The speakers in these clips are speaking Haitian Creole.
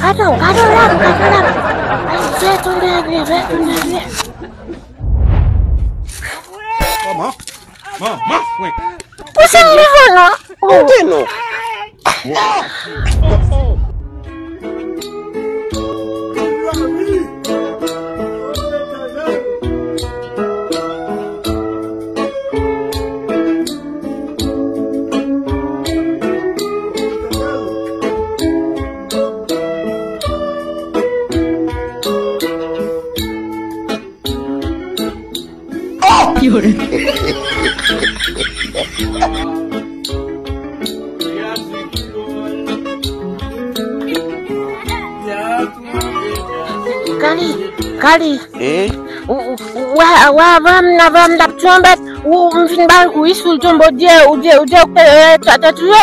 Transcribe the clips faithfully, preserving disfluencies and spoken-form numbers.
Gade w, gade w la, gade w la. Ay, vè tonde vye, vè tonde vye. Manman, manman, mwen. Ou se nivo non. Kote non? Kali, Kali. Eh? Ou, ou, ou, wè, wè, avan m, avan m t ap tchonbèt, ou, m fin ba l kou, wi, sou l tonbe, ou di, ou di, ou di, ou, eh, twa, twa, twa,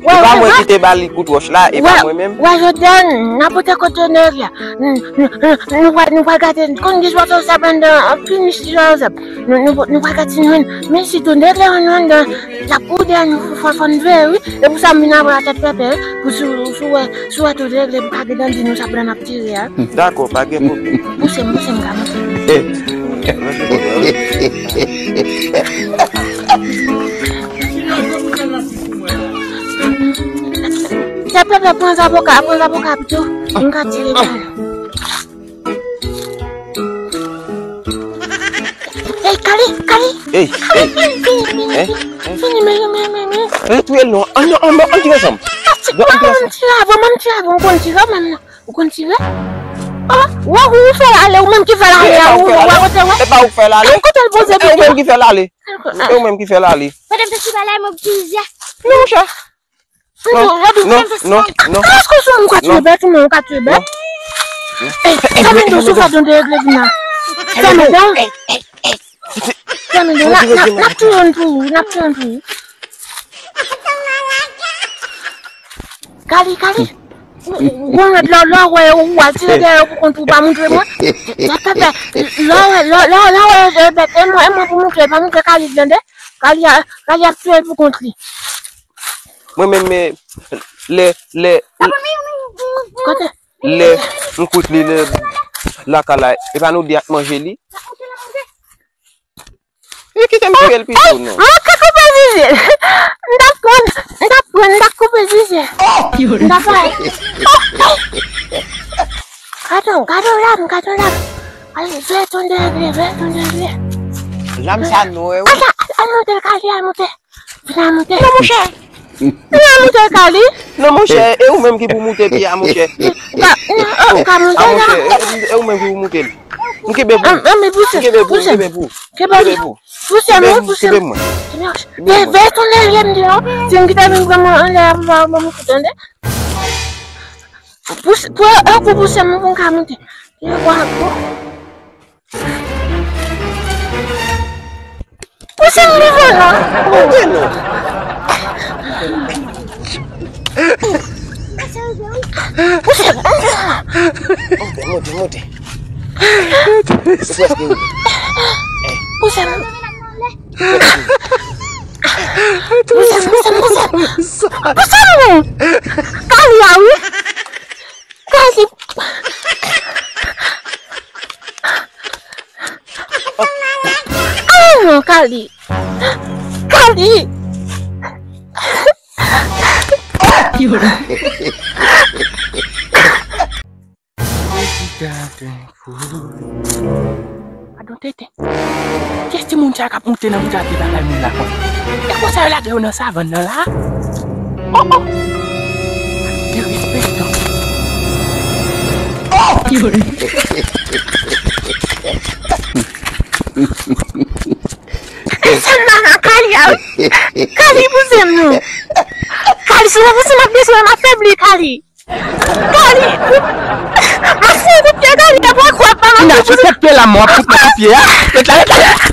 wè, e pa mwen ki te ba li kout wòch la, e pa mwen menm. Wè, jodi a, n ap pote kote nèg la. Nou, nou, nou, nou pral, nou pral gade, konn gen jwèt WhatsApp anndan, anpil miche jwèt WhatsApp. Nou, nou, nou pral gade si nou jwenn, men si tou nèg la, nou anndan, l ap woude a, nou fò, fò n veye, wi. E pou sa, m vin avè tèt pèpè, wi. Pou si, si w wè, si w wè tou nèg la, pou ka gen dandi nou, sa pran n ap tire a. Dakò, pa gen pwoblèm. Pouse m, pouse m, ka monte. Tèt pèpè, pran zaboka, pran zaboka pito. M ka tire pa yo. Ey, Kali, Kali. Ey, ey. Fini, fini, fini, fini, fini, men, men, men, men. Retire l non. Ann, ann, ann tire ansanm. Ann tire ansanm. Tire avan, ann tire avan, ou konn tire menm non. Ou konn tire? Oh, wè, ou fè l ale, ou menm ki fè l ale a, ou wè kote wè. E pa ou k fè l ale. Kote l poze pye. E ou menm ki fè l ale. E ou menm ki fè l ale. Kote m te sou bagay mwen plizyè. Non, monchè. Non, non, non, non. Kòman ou ka tire bèt ou menm, ou ka tire bèt? Ey, sa vin dous ou fè don de regle vin la. Fèmen dan. Fèmen dan, n ap, n ap, n ap touye youn pou ou, n ap touye youn pou ou. Kali, Kali. Ou, ou, ou, lè, lè, lè w wè, ou al tire dèyè yo pou kont ou, pa montre mwen. Sa fè, lè w wè, lè, lè, lè w wè, e, e, e mwen, e mwen pou montre, pa montre Kali, tande? Kali a, Kali ap touye l pou kont li. Mwen menm, men, lè, lè, kote? Lè m kout li, lè lakay la, e pa nou de ak manje li? E kite m touye l pito, non. Mwen ka koupe zizi l. M t ap pran, m t ap pran, m t ap koupe zizi l. M t ap bay. Gade w, gade w la, gade w la. Al, vè tonde, vè tonde, vè. Lam sa nou, e wi. Al, al, al monte, Kali, al monte. Vin al monte. Non, monchè. Vin al monte, Kali. Non, monchè, e ou menm ki pou moute pye a, monchè. Ka, non, ka monte la. Monchè, e, e ou menm ki pou moute l. M kenbe pou. M kenbe pou, m kenbe pou. Kenbe pou. Pouse m, pouse m. Kenbe mwen. Vè, vè tonde vye m di non. Si m kite vin pran mwen anlè a, m pa, m pa monte, tande. Pouse, pou, e, pou pouse m, pou m ka monte. Yo, bwa, bwa. Pouse m nivo non. Monte non. Pouse m. Monte, monte, monte. Ou prèske rive. Pouse m. Pouse m, pouse m, pouse m. Pouse m non. Kali a wi. Kali. Ay non, Kali. Kali. Padon tete. Kiyès timoun sa k ap moute nan bouzate bagay moun la konsa? E konsa yo lage yo nan savann nan la? Oh, oh! Derespektan. Oh! Pèsonn pa nan Kali a wi. Kali pouse m non. Kali, si w pa pouse m ap desann, m ap febli, Kali. Kali! M ap fè kout pye Kali, apre kwè pa m ap fè kout pye. N a fè kout pye la, mwen ap kout nan kout pye a. Ret la, ret la, ret la.